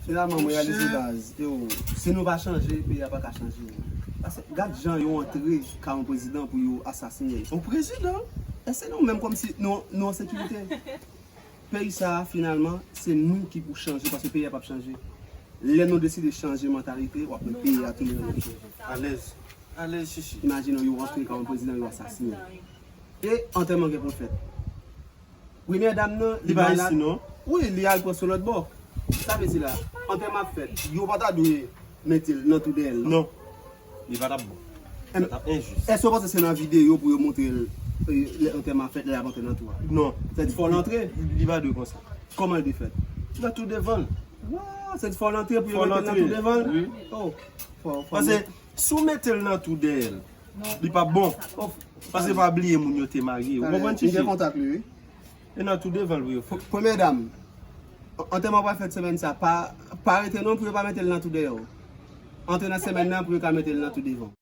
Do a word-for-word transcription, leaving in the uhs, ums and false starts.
Finalman, mwen reyalize baz, yo, si nou pa chanje, peyi a pa ka chanje. Paske gad jan yo antre ka yon prezidan pou yo asasinen l. Yon prezidan? Èske nou menm kòmsi nou, nou an sekirite? Peyi sa a, finalman, se nou ki pou chanje, paske peyi a p ap chanje. Lè nou deside chanje mantalite, w ap wè peyi a tounen nan menm chanje. Alèz. Alèz, chichi. Imajine w, yo antre ka yon prezidan, yo asasinen l. E antèman gen pou l fèt. Premyè dam nan, li pa isi, non? Wi, li al pran sou lòt bò. Sa vle di la, antèman ap fèt. Yo pa ta dwe mete l nan twou dèyè l, non? Non. Li pa t ap bon. Sa t ap enjis. Èske w panse se nan videyo pou yo montre l, e, lè antèman ap fèt, lè y ap antre nan twou a? Non. Sèdi fò l antre? Li pa dwe konsa. Kòman l dwe fèt? Nan twou devan l. Wa, sèdi fò l antre pou yo mete l nan twou devan l? Wi. Oh, fò, fò. Paske si w mete l nan twou dèyè l, li p ap bon. Oh. Paske pa bliye moun yo te marye. Ou konprann, chichi? M gen kontak li, wi. E nan twou devan l pou yo fè. Premyè dam, antèman pral fèt semèn sa, pa, pa rete non pou yo pa mete l nan twou dèyè w. Antre nan semèn nan pou yo ka mete l nan twou devan.